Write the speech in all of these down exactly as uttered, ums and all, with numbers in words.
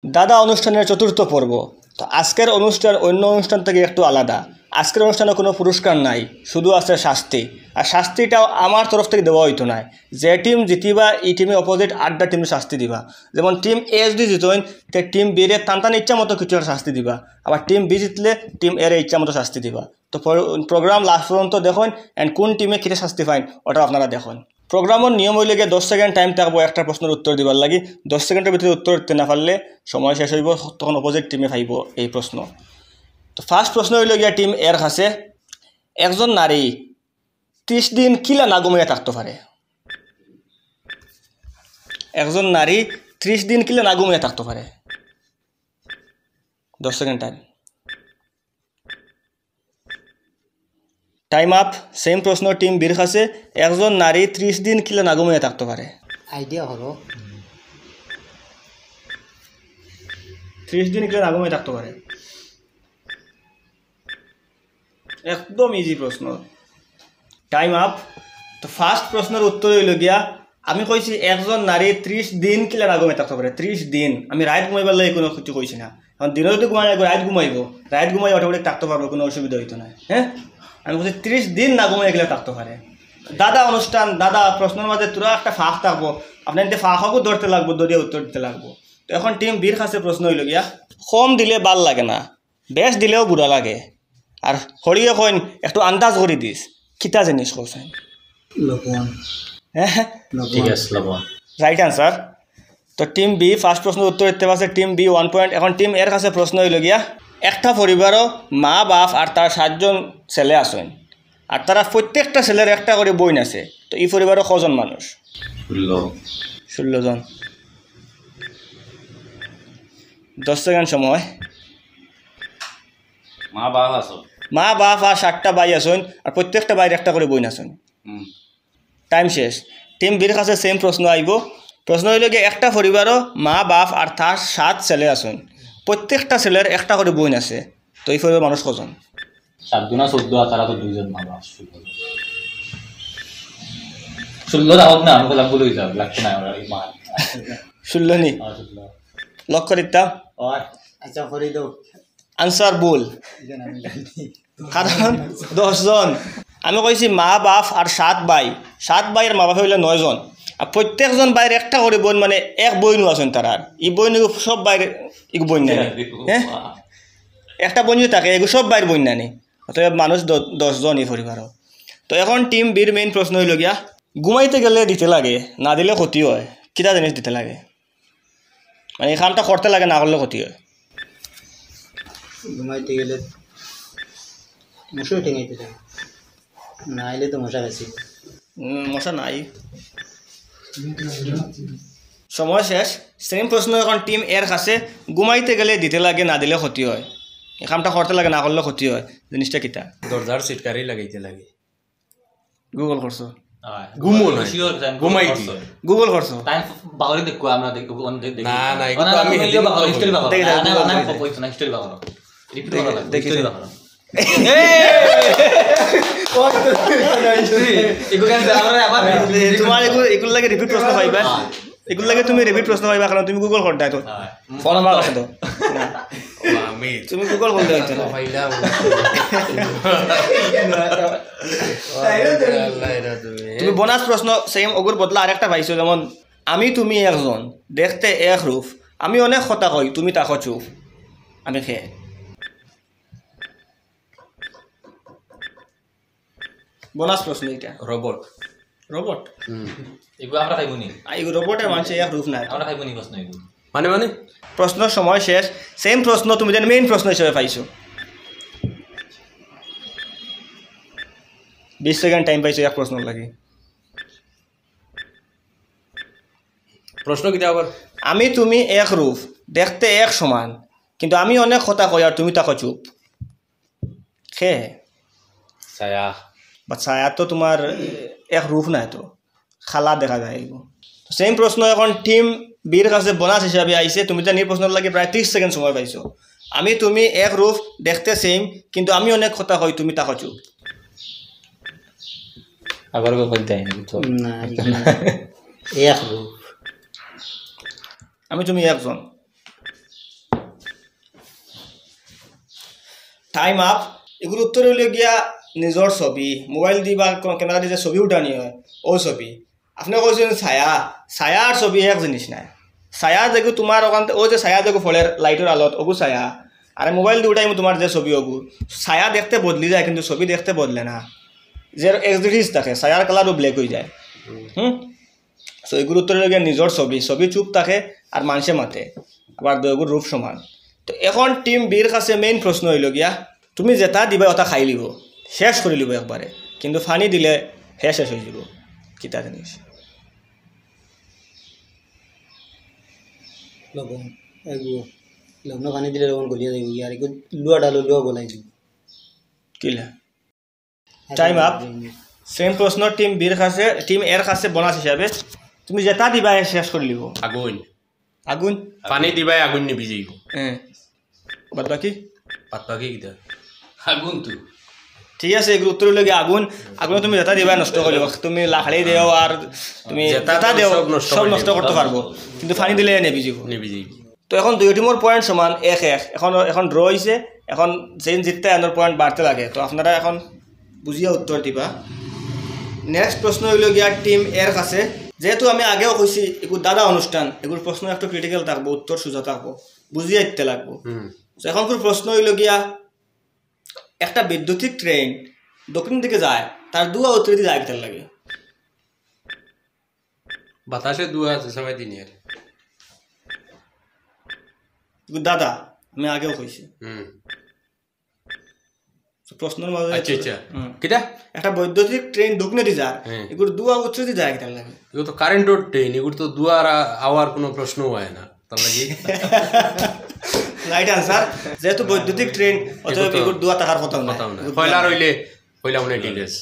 দাদা অনুষ্ঠানের চতুর্থ পর্ব। তো আজকের অনুষ্ঠান অন্য অনুষ্ঠান থেকে একটু আলাদা। আজকের অনুষ্ঠানে কোনো পুরস্কার নাই, শুধু আছে শাস্তি। আর শাস্তিটাও আমার তরফ থেকে দেওয়া হইতো না। যে টিম জিতিবা, ই টিমে অপোজিট আড্ডা টিমে শাস্তি দিবা। যেমন টিম এ যদি জিতইন, তে টিম বি রে তান তান ইচ্ছা মতো কিছু একটা শাস্তি দিবা। আবার টিম বি জিতলে টিম এ রে ইচ্ছা মতো শাস্তি দিবা। তো প্রোগ্রাম লাস্ট পর্যন্ত দেখইন, অ্যান্ড কোন টিমে কিতা শাস্তি পাইন, ওটা আপনারা দেখইন। প্রোগ্রামর নিয়ম অইলো গিয়া দশ সেকেন্ড টাইম থাকবো একটা প্রশ্নর উত্তর দিবার লাগি। দশ সেকেন্ডর ভিতরে উত্তর দিতে না পারলে সময় শেষ অইবো, তখন অপোজিট টিমে পাইবো এই প্রশ্ন। তো ফার্স্ট প্রশ্ন অইলো গিয়া টিম এর কাছে, একজন নারী ত্রিশ দিন কিলা না ঘুমাইয়া থাকতো পারে? একজন নারী ত্রিশ দিন কিলা না ঘুমাইয়া থাকতো পারে? দশ second time. Time up. Same প্রশ্ন টিম বির কাছে, একজন নারী ত্রিশ দিন কিলা না ঘুমাইয়া থাকতো পারে? আইডিয়া হলো। ত্রিশ দিন কিলা না ঘুমাইয়া থাকতো পারে? একদম ইজি প্রশ্ন। Time up. তো ফার্স্ট প্রশ্নর উত্তর অইলো গিয়া, আমি কইছি একজন নারী ত্রিশ দিন কিলা না ঘুমাইয়া থাকতো পারে। ত্রিশ দিন। আমি রাইত ঘুমাইবার লাগি কোনো কিছু কইছি না। এখন দিনও যদি ঘুমায়, রাইত ঘুমাইবো, রাইত ঘুমাই অটোমেটিক থাকতো পারবো, কোনো অসুবিধা অইতো নায়। হ্যাঁ, আমি কইছি ত্রিশ দিন না ঘুমাইয়া কিলা থাকতো পারে। দাদা অনুষ্ঠান, দাদা প্রশ্নর মাঝে থুড়া একটা ফাঁক থাকবো, আপনাইন্তে ফাঁকগু ধরতে লাগবো, ধরিয়া উত্তর দিতে লাগবো। তো এখন টিম বির কাছে প্রশ্ন অইলো গিয়া, কম দিলে ভালা লাগে না, বেশ দিলেও বুরা লাগে। আর হরিয়ে কইন, একটু আন্দাজ করি দিস, কিতা জিনিস কইছইন? লবণ। হ্যাঁ? লবণ। ঠিক আছে, লবণ। Right answer. তো টিম বি ফার্স্ট প্রশ্নর উত্তর দিতে পারছে, টিম বি ওয়ান পয়েন্ট। এখন টিম এর কাছে প্রশ্ন অইলো গিয়া, একটা পরিবারও মা, বাপ আর তার সাতজন ছেলে আছইন, আর তারা প্রত্যেকটা ছেলের একটা করি বইন আছে। তো ই পরিবারও কজন মানুষ? ষোলো। ষোলো জন। দশ সেকেন্ড সময়। মা, বাপ আছইন। মা, বাপ আর সাতটা ভাই আছইন, আর প্রত্যেকটা ভাইর একটা করি বইন আছইন। হুম। টাইম শেষ। টিম বির কাছে সেম প্রশ্ন আইবো। প্রশ্ন অইলো গিয়া, একটা পরিবারও মা, বাপ আর তার সাত ছেলে আছইন, প্রত্যেকটা ছেলের একটা করি বইন আছে। তো ই পরিবারর মানুষ কজন? সাত দুনা চৌদ্দ, আর তারা তো দুইজন মানুষ। ষোলো রাখউক না, আমি কইলাম ভুল অইযাউক, লাগতো না, আমরা এই মা। ষোলো নি? হ্যাঁ, ষোলো। লক করি দিতাম। ওই। আচ্ছা, করি দেও। আনসার ভুল। এখানে আমি জানি। কারণ দশ জন। আমি কইছি মা, বাপ আর সাত ভাই। সাত ভাইর মা বাপ অইলে নয় জন। আর প্রত্যেকজন ভাইর একটা করি বইন, মানে এক বইনও আছইন তারার। ই বইন এগু সব ভাইর এগু বইন নানি। হ্যাঁ? একটা বইন যদি থাকে, এগু সব ভাইর বইন নানি। অতএব মানুষ দ-, দশ জন ই পরিবারও। তো এখন টিম বির মেইন প্রশ্ন অইলো গিয়া, ঘুমাইতে গেলে দিতে লাগে, না দিলে ক্ষতি হয়। কিতা জিনিস দিতে লাগে? মানে, ই কামটা করতে লাগে, না করলে ক্ষতি হয়। ঘুমাইতে গেলে মশারি টাঙাইতে লাগে, না আইলে তো মশা কাছে। উম, মশা নাই। সময় শেষ। সেম প্রশ্ন এখন টিম এর কাছে, ঘুমাইতে গেলে দিতে লাগে, না দিলে ক্ষতি হয়। ই কামটা করতে লাগে, না করলে ক্ষতি হয়। জিনিসটা কিতা? দরজার সিটকারি লাগাইতে লাগে। গুগল করছো? হয়। ঘুমো নাই। Sure, জানি ঘুমাই ঘুমাই কি? করছো। গুগল করছো? টাইম বাগরে দেখো, আমরা দেখো, কোন দে-, দেখি। না, না, এগুলো না, তো না, আমি তুমি হেদিন ইয়ে বাগরো, করলাম। History বাগরো। দেখি, না, দেখি, না, না, দেখি। না, ওই তো না, history বাগরো। দেখি, Repeat দেখি। করা লাগে। এ! ওই তো না, history। এগুলো কেন আমরা আবার এ, তোমার এগুলো, এগুলো লাগে repeat প্রশ্ন পাইবা। হ্যাঁ। এগুলো লাগে তুমি repeat প্রশ্ন পাইবা, কারণ তুমি গুগল করতে তো। হ্যাঁ। ফোন আমার কাছে তো। না। ও, আমি তুমি গুগল করতে হইতো না। পাইলাম। আল্লাহ, এরা তুমি। তুমি বোনাস প্রশ্ন সেম ওগুর বদলা আরেকটা পাইছো, যেমন, আমি তুমি একজন, দেখতে এক রূপ, আমি অনেক কথা কই, তুমি থাকো চুপ। আমি কে? বোনাস প্রশ্ন এটা। রোবট। রোবট? হুম। এগুলো আমরা খাইবো নি? আ, এগুলো রোবটের মানুষের এক রূপ নাই। আমরা খাইবো নি প্রশ্ন এগুলো? মানে, মানে? প্রশ্ন সময় শেষ। সেম প্রশ্ন তুমি যেন মেইন প্রশ্ন হিসেবে পাইছো। বিশ সেকেন্ড টাইম পাইছো এক প্রশ্ন লাগি। প্রশ্ন কিতা আবার? আমি তুমি এক রূপ, দেখতে এক সমান, কিন্তু আমি অনেক কথা কই আর তুমি থাকো চুপ। কে? ছায়া। বা ছায়া তো তোমার এক রূপ নাই তো, খালা দেখা যায় এগু। তো সেম প্রশ্ন এখন টিম বির কাছে বোনাস হিসাবে আইছে, তুমি জানি প্রশ্ন লাগি প্রায় ত্রিশ সেকেন্ড সময় পাইছো। আমি তুমি এক রূপ, দেখতে সেম, কিন্তু আমি অনেক কথা কই, তুমি থাকো চুপ। আবার একবার বলতে হয় না, তো। না, এই যে এক রূপ। আমি তুমি একজন। Time up. এগুর উত্তর অইলো গিয়া নিজর ছবি, মোবাইল দি বা ক্যামেরা দি যে ছবি উঠানি অয়, অউ ছবি। আপনে কইছইন ছায়া, ছায়া আর ছবি এক জিনিস নায়। ছায়া যেগু তুমার অখান, অউ যে ছায়া যেগু ফড়ের লাইটর আলোত, অগু ছায়া। আর মোবাইল দি উঠাইমু তুমার যে ছবি অগু, ছায়া দেখতে বদলি যায়, কিন্তু ছবি দেখতে বদলে না। যে as it is থাকে, ছায়ার কালারও ব্ল্যাক অইযায়। হুম। So এগুর উত্তর অইলো গিয়া নিজর ছবি, ছবি চুপ থাকে আর মানষে মাতে, আবার দুইগুর রূপ সমান। তো এখন টিম বির কাছে মেইন প্রশ্ন অইলো গিয়া, তুমি যেটা দিবায় ওটা খাইলিবো, শেষ করিলিবো একবারে, কিন্তু পানি দিলে হে শেষ অইযিবো। কিতা জিনিস? লবণ। এগু লবণ পানি দিলে লবণ গলিয়া যাইবো, আর এগু লুয়া ডালো লুয়া গলাই দিবো। কিলা? Time up. সেম প্রশ্ন টিম বির কাছে, টিম এর কাছে বোনাস হিসাবে, তুমি যেটা দিবায় শেষ করিলিবো। আগুন। আগুন। পানি দিবায় আগুন নিবি যাইবো। হ্যাঁ। বাদ বাকি? বাদ বাকি কিতা? আগুন তো। ঠিক আছে, এগুর উত্তর অইলো গিয়া আগুন। আগুন তুমি যেটা দিবায় নষ্ট করিলিবো, তুমি লাকড়ি দেও আর তুমি যেটা যেটা দেও, দেও, সব নষ্ট সব করিলিবো। নষ্ট করতে পারবো, কিন্তু পানি দিলে নিবি যাইবো। নিবি যাইবো। তো এখন দুইও টিমর পয়েন্ট সমান এক এক। এখন, এখন ড্র অইছে। এখন যেইন জিততা এনর পয়েন্ট বাড়তে লাগে। তো আপনারা এখন বুঝিয়া উত্তর দিবা। নেক্সট প্রশ্ন অইলো গিয়া টিম এর কাছে। যেহেতু আমি আগেও কইছি, এগু দাদা অনুষ্ঠান, এগুর প্রশ্ন একটু ক্রিটিক্যাল থাকবো, উত্তর সোজা থাকবো, বুঝিয়া দিতে লাগবো। হুম। তো এখনকুর প্রশ্ন অইলো গিয়া, একটা বৈদ্যুতিক ট্রেন দক্ষিণ দিকে যায়, তার ধুয়া উত্তর দিকে যায় কিতার লাগি? বাতাসে ধুয়া আছে সবাই দিনের। দাদা, আমি আগেও কইছি। হুম। তো প্রশ্নর মাঝে আচ্ছা, আচ্ছা। হুম। কিতা? একটা বৈদ্যুতিক ট্রেন দক্ষিণে দি যার, হ্যাঁ। এগুর ধুয়া উত্তর দিকে যায় কিতার লাগি? এগুর তো কারেন্টর ট্রেন, এগুর তো ধুয়ার আ-, আওয়ার কোনো প্রশ্ন অয় না। তার লাগি রাইট আনসার। যেহেতু বৈদ্যুতিক ট্রেন, অতএব এগুর তো এগুর ধুয়া থাকার কথা না। কথা না। এগুর কয়লা ধুয়া রইলে, কয়লা মনে হয় ঠিক আছে।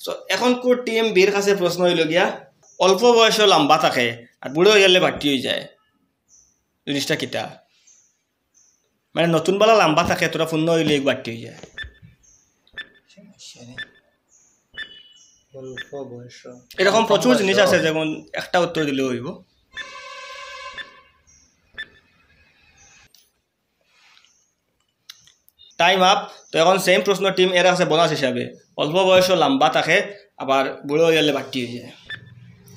So, এখনকুর টিম বির কাছে প্রশ্ন অইলো গিয়া, অল্প বয়সে লম্বা থাকে আর বুড়া অইলে বাট্টি অইযায়। জিনিসটা কিতা? মানে নতুন বালা লম্বা থাকে, তোরা পূর্ণ অইলে এক বাট্টি অইযায়। অল্প বয়স। এরকম প্রচুর জিনিস আছে, যেমন একটা উত্তর দিলে অইবো। Time up. তো এখন সেম প্রশ্ন টিম এর কাছে বোনাস হিসাবে, অল্প বয়সে লম্বা থাকে, আবার বুড়া অইলে বাট্টি অইযায়।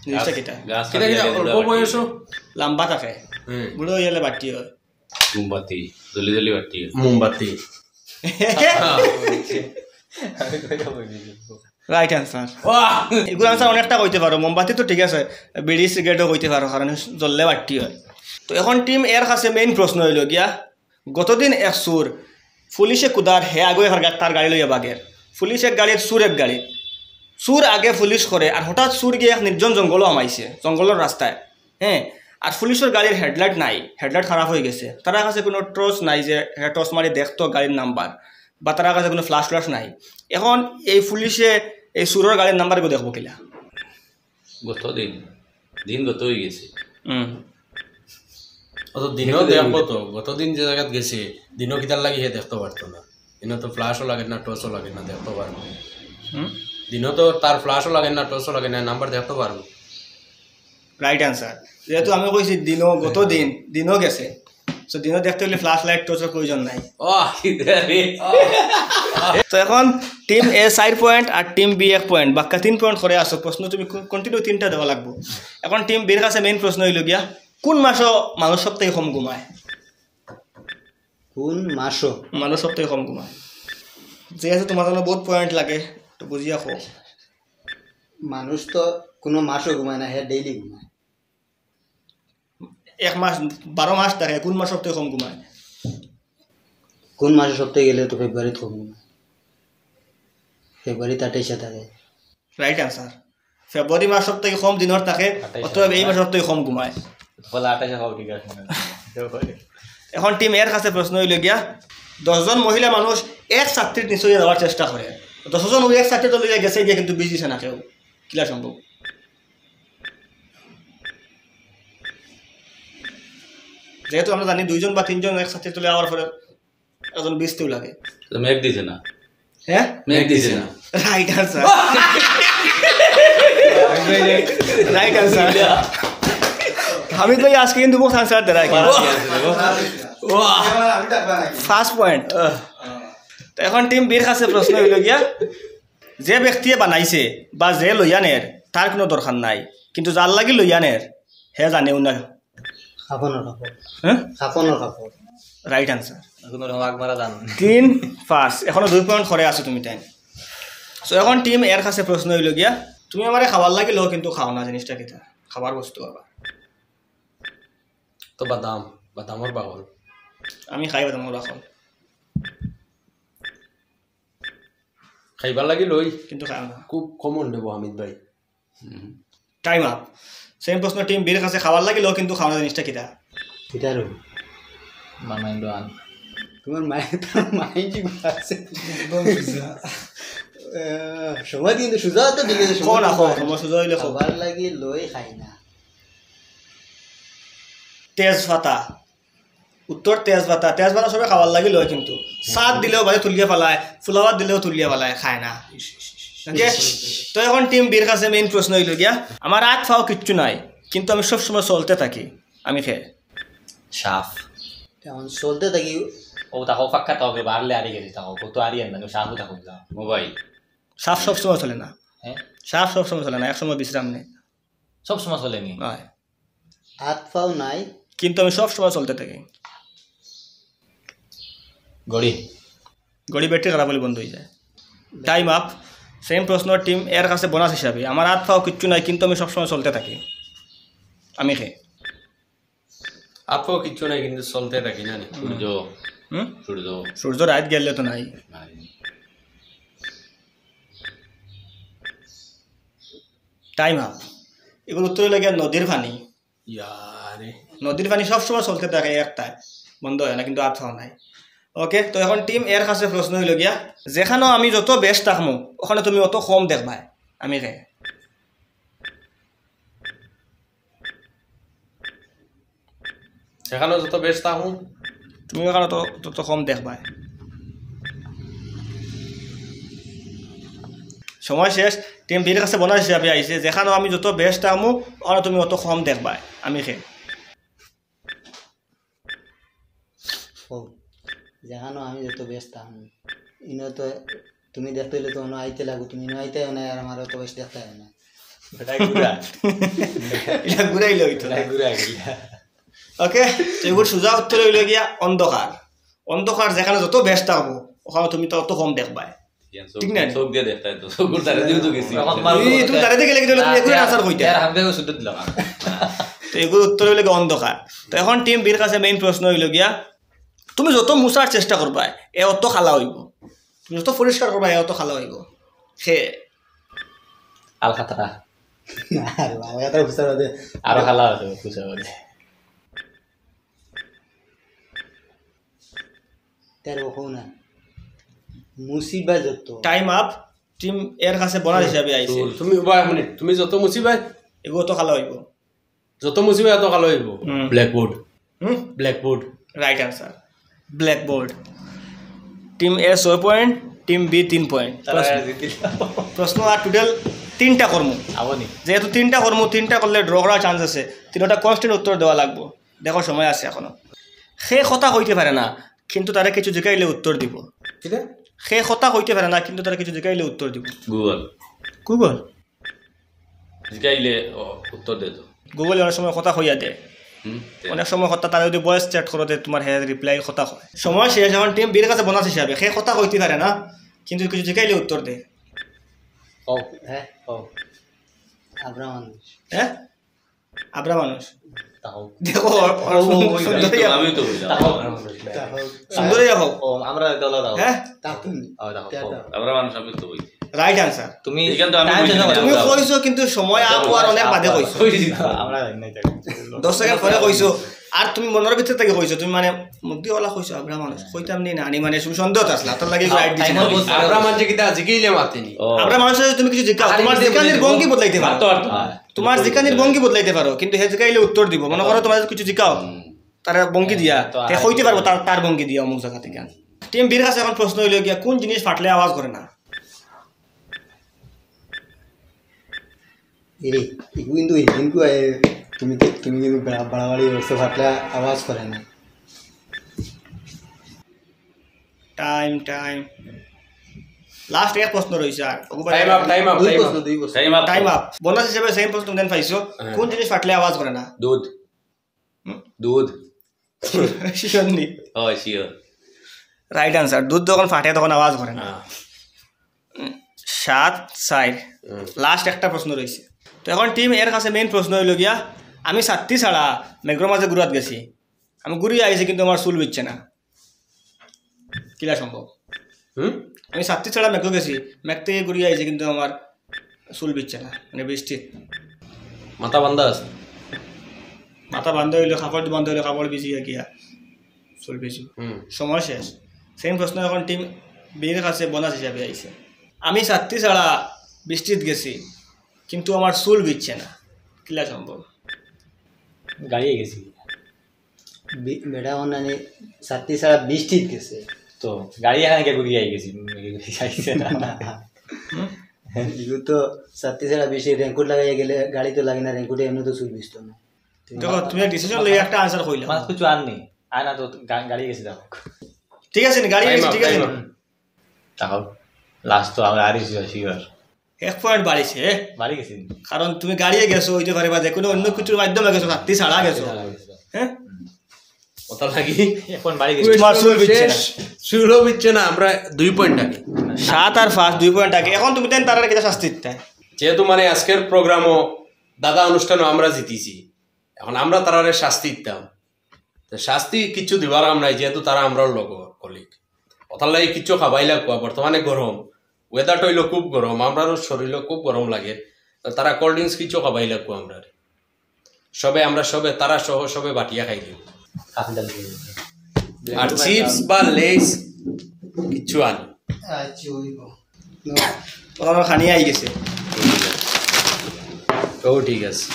জিনিসটা গাছ, কিতা? গাছ কিতা, কিতা? কাটিয়া গেলে অল্প বাট্টি বয়সে অইযায়। লম্বা থাকে, হুম। বুড়া অইলে বাট্টি অয়। মোমবাতি, জ্বলি জ্বলি বাট্টি অয়। মোমবাতি। Right answer. বাহ! এগুর আনসার অনেকটা কইতে পারো, মোমবাতি তো ঠিক আছে, বিড়ি সিগারেটও কইতে পারো, কারণ জ্বললে বাট্টি অয়। তো এখন টিম এর কাছে মেইন প্রশ্ন অইলো গিয়া, গতদিন এক চুর পুলিশে কুদার, হে আগে তার গা-, তার গাড়ি লইয়া বাগের। পুলিশ এক গাড়িত, চুর এক গাড়িত। চুর আগে পুলিশ করে, আর হঠাৎ চুর গিয়া এক নির্জন জঙ্গলো হামাইছে, জঙ্গলর রাস্তায়। হ্যাঁ, আর পুলিশর গাড়ির হেডলাইট নাই, হেডলাইট খারাপ অইগেছে। তারার কাছে কুনু টর্চ নাই যে হে টর্চ মারি দেখতো গাড়ির নাম্বার, বা তারার কাছে কুনু ফ্ল্যাশ ট্ল্যাশ নাই। এখন এই পুলিশে এই চুরর গাড়ির নাম্বার এগু দেখবো কিলা? গত দিন, দিন গত অইগেছে। হুম। অত দিনও দেখবো তো, গত দিন যে জাগাত গেছে, দিনও কিতার লাগি হে দেখতো পারতো না। দিনও তো ফ্ল্যাশও লাগে না, টর্চও লাগে না, দেখতো পারবো। হুম। দিনও তো তার ফ্ল্যাশও লাগে না, টর্চও লাগে না, নাম্বার দেখতো পারবো। Right answer. যেহেতু আমি কইছি দিনও, গত দিন, দিনও গেছে। So দিনও দেখতে অইলে ফ্ল্যাশ লাইট, টর্চর প্রয়োজন নাই। ওহ, কি দেরি। তো এখন টিম এ চাইর পয়েন্ট আর টিম বি এক পয়েন্ট, বাক্কা তিন পয়েন্ট করে আছো। প্রশ্ন তুমি কন্টিনিউ তিনটা দেওয়া লাগবো। এখন টিম বির কাছে মেইন প্রশ্ন অইলো গিয়া, কুন মাসো মানুষ সব থাকি কম ঘুমায়? কুন মাসো? মানুষ সব থাকি কম ঘুমায়। যে আছে তুমার জন্য বহুত পয়েন্ট লাগে, তো বুঝিয়া কও। মানুষ তো কুনু মাসো ঘুমায় না, হে ডেইলি ঘুমায়। এক মাস, বারো মাস থাকে, কুন মাস সব থাকি কম ঘুমায়? কুন মাসো সব থাকি গেলে তো ফেব্রুয়ারিত কম ঘুমায়। ফেব্রুয়ারিত আটাইশে থাকে। Right answer. ফেব্রুয়ারি মাস সব থাকি কম দিনর থাকে, আটাইশে অতএব এই মাস সব থাকি কম ঘুমায়। বলে আটাইশে খাও, ঠিক আছে। এখন টিম এর কাছে প্রশ্ন অইলো গিয়া, দশ জন মহিলা মানুষ এক ছাত্রীর নিচে যাওয়ার চেষ্টা করে, দশ জন ওই এক ছাত্রী তো লইয়া গেছে গিয়া, কিন্তু বিষ দিছে না কেউ, কিলা সম্ভব? যেহেতু আমরা জানি দুইজন বা তিনজন এক ছাত্রীর তলে আওয়ার পরে একজন বিষ তেউ লাগে। তো মেঘ দিছে না। হ্যাঁ? মেঘ দিছে না। Right answer. Right answer. আমি তো আজকে কিন্তু বহুত আনসার দেরাই। First point. তো এখন টিম বির কাছে প্রশ্ন অইলো গিয়া, যে ব্যক্তিয়ে বানাইছে বা যে লইয়া নের, তার কুনু দরকার নাই, কিন্তু যার লাগি লইয়া নের, হে জানেও না। কাফনর কাপড়। হ্যাঁ? কাফনর কাপড়। Right answer. কুনু রকম আগ মারা জান। তিন, পাঁচ। এখনো দুই পয়েন্ট করে আছো তুমি তাইন। So এখন টিম এর কাছে প্রশ্ন অইলো গিয়া, তুমি আমারে খাবার লাগি লও কিন্তু খাও না, জিনিসটা কিতা? খাবার বস্তু আবার। তো বাদাম, বাদামর বাকল। আমি খাই বাদামর বাকল। খাইবার লাগি লই। কিন্তু খাও না। খুব কমন দেবো হামিদ ভাই। Time up. সেম প্রশ্ন টিম বির কাছে, খাবার লাগি লও কিন্তু খাও না, জিনিসটা কিতা? কিতারও। বানাইলো আন। তোমার মায়ে, তোমার মায়ে কি আছে? একদম সুজা। আহ, সময় কিন্তু সুজা তো দিলে সময় কও না, কও, সময় সুজা অইলে কও। খাবার লাগি লই খাই না। তেজপাতা। উত্তর তেজপাতা। তেজপাতা সবে খাবার লাগি লয় কিন্তু। সাত দিলেও বাদে তুলিয়া ফালায়, ফুলাওয়ার দিলেও তুলিয়া ফালায়, খায় না। ওকে? তো এখন টিম বির কাছে মেইন প্রশ্ন অইলো গিয়া, আমার আত পাও কিচ্ছু নাই, কিন্তু আমি সবসময় চলতে থাকি। আমি খে? সাপ। এখন চলতে থাকি। ও তাকো ফাক্কা তাও কে বাড়লে আরি গেছি তাকো, কত আরি আন না, সাপও তাকো যা। মোবাইল। সাপ সবসময় চলে না। হ্যাঁ? সাপ সবসময় চলে না, এক সময় বিশ্রাম নেয়। সবসময় চলেনি। হয়। আত পাও নাই। কিন্তু আমি সবসময় চলতে থাকি। ঘড়ি। ঘড়ি ব্যাটারি খারাপ অইলে বন্ধ অইযায়। Time up. সেম প্রশ্ন টিম এর কাছে বোনাস হিসাবে। আমার আত পাও কিচ্ছু নাই, কিন্তু আমি সবসময় চলতে থাকি। আমি খে? আত পাও কিচ্ছু নাই, কিন্তু চলতে থাকি না নি? সূর্য। হুম? সূর্য। সূর্য রাইত গেলে তো নাই। নাই। Time up. এগুলো উত্তর অইলো গিয়া নদীর পানি। ইয়ারে। নদীর পানি সবসময় চলতে থাকে একটায়, বন্ধ হয় না, কিন্তু আত পাও নাই। ওকে, তো এখন টিম এর কাছে প্রশ্ন অইলো গিয়া, যেখানো আমি যত বেশ থাকমু, ওখানো তুমি অত কম দেখবায়। আমি খে? সেখানো যত বেশ থাকমু। তুমি ওখানো তো, তত কম দেখবায়। সময় শেষ। টিম বির কাছে বোনাস হিসাবে আইছে, যেখানো আমি যত বেশ থাকমু, ওখানো তুমি অত কম দেখবায়। আমি খে? ও, যেখানো আমি যত বেশ থাকমু, ইনো তো তুমি দেখতে অইলে তো অনো আইতে লাগবো, তুমি ইনো আইতে অয় না, আর আমার অত বেশ দেখতে অয় না। এটা ঘুরা। এটা ঘুরাইলে অইতো না। এটা ঘুরা গেল। ওকে, তো এগুর সুজা উত্তর অইলো গিয়া অন্ধকার। অন্ধকার যেখানো যত বেশ থাকবো, ওখানো তুমি তত কম দেখবায়। ঠিক না? চোখ দিয়া দেখতায় তো, চোখর ধারে দিয়া তো গেছি। এখন মারো এই তো তুমি ধারে দিয়া গেলে কিন্তু তুমি এগুর আনসার কইতায়। আর আমি তো শুদ্ধ দিলাম। তো এগুর উত্তর অইলো গিয়া অন্ধকার। তো এখন টিম বির কাছে মেইন প্রশ্ন অইলো গিয়া, তুমি যত মুছার চেষ্টা করবায়, এ অত কালা অইবো। তুমি যত পরিষ্কার করবায়, এ অত কালা অইবো। খে? আলকাতরা। না রে বাবা, আলকাতরা মুছার বাদে আরো কালা অইবো, মুছার বাদে। তেরো কও না। মুছিবায় যত। Time up. টিম এর কাছে বোনাস হিসাবে আইছে। তুমি, বা, মানে, তুমি যত মুছিবায়। এগু অত কালা অইবো। যত মুছিবায়, অত কালা অইবো। হুম। ব্ল্যাকবোর্ড। হুম? Blackboard. Right answer. Blackboard. Team A ছয় পয়েন্ট, টিম বি তিন পয়েন্ট। তারা প্রশ্ন, জিতিল। প্রশ্ন আর টোটাল তিনটা করমু। আবনি। যেহেতু তিনটা করমু, তিনটা করলে ড্র করার চান্স আছে। তিনটা কনস্ট্যান্ট উত্তর দেওয়া লাগবো। দেখো, সময় আছে এখনো। সে কথা কইতে পারে না, কিন্তু তারে কিছু জিকাইলে উত্তর দিবো। কিতা? সে কথা কইতে পারে না, কিন্তু তারে কিছু জিকাইলে উত্তর দিবো। গুগল। গুগল? জিকাইলে, ও, উত্তর দে তো। গুগলে অনেক সময় কথা কইয়া দে। হুম, দে। অনেক সময় কথা তারে যদি ভয়েস চ্যাট করো, তে তুমার হে রিপ্লাই কথা কয়। সময় শেষ, এখন টিম বির কাছে বোনাস হিসাবে। সে কথা কইতে পারে না, কিন্তু কিছু জিকাইলে উত্তর দে। ও, হ্যাঁ, ও। আবরা মানুষ। হ্যাঁ? আবরা মানুষ। তাও। দেখো, ওর, ওর ও, ও, সুন্দর, ওই সুন্দর তো, ইয়া। আমি তো বললাম। তাও। তাও। সুন্দর ইয়া হোক। ও, আমরা দলা দাও। হ্যাঁ? তাও। ও, দেখো, তাও। আবরা মানুষ আমি তো বলছি। Right answer. তুমি এখানে তো আমি time বলছি শেষ না। তুমি কইছো, কিন্তু সময় আচ্ছা, আপ আর অনেক বাদে কইছো। কইছি তো। আমরা নাই থাকি। দশ সেকেন্ড পরে কইছো। আর তুমি মনর ভিতর থাকি কইছো, তুমি মানে মুখ দি ওলা কইছো, আবরা মানুষ। কইতাম নি না, আনি মানে তুমি সন্দেহ আছলা, তার লাগি time রাইট দিছি। বলছি। আবরা মানুষ কিতা জিকাইলে মাতেনি। ও। আবরা মানুষ তুমি কিছু জিকাও, আরে তুমার জিকানির ভঙ্গি বদলাইতে পারো। মারতো পারতো না। তুমার জিকানির ভঙ্গি বদলাইতে পারো, কিন্তু হে জিকাইলে উত্তর দিবো। মনো করো তুমার কিছু জিকাও, হুম। তার ভঙ্গি দিয়া, তো হে আর কইতে কি পারবো তার, তার ভঙ্গি দিয়া অমুক জাগা থাকি। টিম বির কাছে এখন প্রশ্ন অইলো গিয়া, কোন জিনিস ফাটলে আওয়াজ করে না? এরে, এগু কিন্তু, এগু কিন্তু, এ, তুমি তো, তুমি কিন্তু বাড়া-, বাড়াবাড়ি করছো, ফাটলে আওয়াজ করে না। Time, time. লাস্ট এক প্রশ্ন রইছে আর। ওগু ভাই, টাইম আপ, টাইম আপ, দুই টাইম প্রশ্ন, আপ। দুই প্রশ্ন। Time up. Time up. Bonus হিসাবে সেম প্রশ্ন দেন পাইছো। হ্যাঁ। কোন জিনিস ফাটলে আওয়াজ করে না? দুধ। হুম? দুধ। শিওর নি? হয়, শিওর। Right answer. দুধ যখন ফাটে তখন আওয়াজ করে না। হ্যাঁ। সাত, চাইর। হুম। লাস্ট একটা প্রশ্ন রইছে। তো এখন টিম এর কাছে মেইন প্রশ্ন অইলো গিয়া, আমি ছাত্তি ছাড়া মেঘর মাঝে ঘুরাত গেছি, আমি ঘুরিয়া আইছি কিন্তু আমার চুল ভিজছে না, কিলা সম্ভব? হুম? আমি ছাত্তি ছাড়া মেঘো গেছি, মেঘ থাকি ঘুরিয়া আইছি কিন্তু আমার চুল ভিজছে না, মানে বৃষ্টিত। মাথা বান্ধা আছে। মাথা বান্ধা অইলো, কাপড় বান্ধা অইলো, কাপড় ভিজিয়া গিয়া চুল ভিজবো। হুম। সময় শেষ। সেম প্রশ্ন এখন টিম বির কাছে বোনাস হিসাবে আইছে। আমি ছাত্তি ছাড়া বৃষ্টিত গেছি, কিন্তু আমার চুল ভিজছে না, কিলা সম্ভব? গাড়িয়ে গেছি। বি-, বেটা অনানি ছাত্তি ছাড়া বৃষ্টিত গেছে। তো গাড়ি এখানে গিয়া ঘুরিয়া আই গেছি, আইছে না। এগু তো ছাত্তি ছাড়া বৃষ্টি, রেইনকোট লাগাইয়া গেলে গাড়ি তো লাগে না, রেইনকোটে এমনে তো চুল ভিজতো না। দেখো, তুমি ডিসিশন লই একটা আনসার কইলা। মানে কিছু আর নেই, আর না তো গা-, গাড়ি গেছি দেখো। ঠিক আছে নি, গাড়ি টাইম গেছি, আপ, ঠিক আছে টাইম নি। আপ। তাও লাস্ট তো আমরা আরই শিওর, শিওর। এক পয়েন্ট বাড়িছে, এ? বাড়ি গেছি। কারণ তুমি গাড়িয়ে গেছো, অইতে পারে বা যে কোনো অন্য কিছুর মাধ্যমে গেছো, ছাত্তি ছাড়া গেছো। ছাড়া গেছো। হ্যাঁ? ওটা লাগি। এখন বাড়ি গেছি। তোমার চুল ভিজছে না। শেষ, চুলও ভিজছে না, আমরা দুই পয়েন্ট আগে। সাত আর পাঁচ, দুই পয়েন্ট আগে। এখন তুমি তাইন তারারে কিতা শাস্তি দিতায়? যেহেতু মানে আজকের প্রোগ্রামও দাদা অনুষ্ঠানও আমরা জিতিছি, এখন আমরা তারারে শাস্তি দিতাম। তো শাস্তি কিচ্ছু দিবার কাম নাই, যেহেতু তারা আমরার লগ কলিগ। ওটার লাগি কিচ্ছু খাবাই লাগবো। বর্তমানে গরম, ওয়েদারটা অইলো খুব গরম, আমরারও শরীরও খুব গরম লাগে। তো তারা কোল্ড ড্রিঙ্কস কিচ্ছু খাবাই লাগবো আমরারে। সবে আমরা সবে, তারা সহ সবে বাটিয়া খাই দিব। আর চিপস বা লেইস কিচ্ছু আনি। আচ্ছা, অইবো। ওনার খানি আই গেছে। ও ঠিক আছে।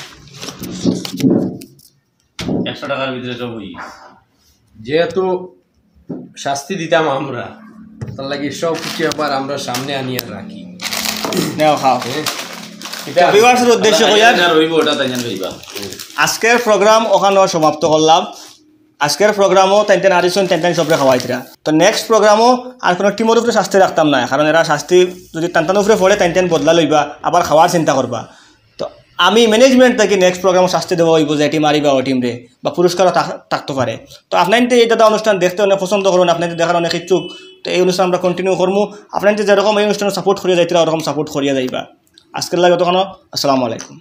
একশো টাকার ভিতরে সব হই। যেহেতু শাস্তি দিতাম আমরা, তার লাগি সব কিছু আবার আমরা সামনে আনিয়া রাখি। নেও, খাও। হ্যাঁ। এটা ভিউয়ার্সের উদ্দেশ্যে কইয়ার। আর হইব, ওটা তাই জানবে ইবা। আজকের প্রোগ্রাম ওখানো সমাপ্ত করলাম। আজকের প্রোগ্রামও তাইন তাইন আরিসন, তাইন তাইন সবরে খাওয়াইতরা। তো নেক্সট প্রোগ্রামও আর কোনো টিমর উপরে শাস্তি রাখতাম না, কারণ এরা শাস্তি যদি তান তান উপরে পড়ে, তাইন তাইন বদলা লইবা, আবার খাওয়ার চিন্তা করবা। তো আমি ম্যানেজমেন্ট থাকি নেক্সট প্রোগ্রামও শাস্তি দেওয়া হইব যে টিম আরিবা ও টিমরে, বা পুরস্কারও থাক-, থাকতে পারে। তো আপনাইনতে এই দাদা অনুষ্ঠান দেখতে অনেক পছন্দ করুন, আপনাইনতে দেখার অনেক ইচ্ছুক। তো এই অনুষ্ঠান আমরা কন্টিনিউ করমু। আপনাইনতে যেরকম এই অনুষ্ঠানে সাপোর্ট করিয়া যাইতরা, ওরকম সাপোর্ট করিয়া যাইবা। আজকের লাগে অতখানো। আসসালামু আলাইকুম।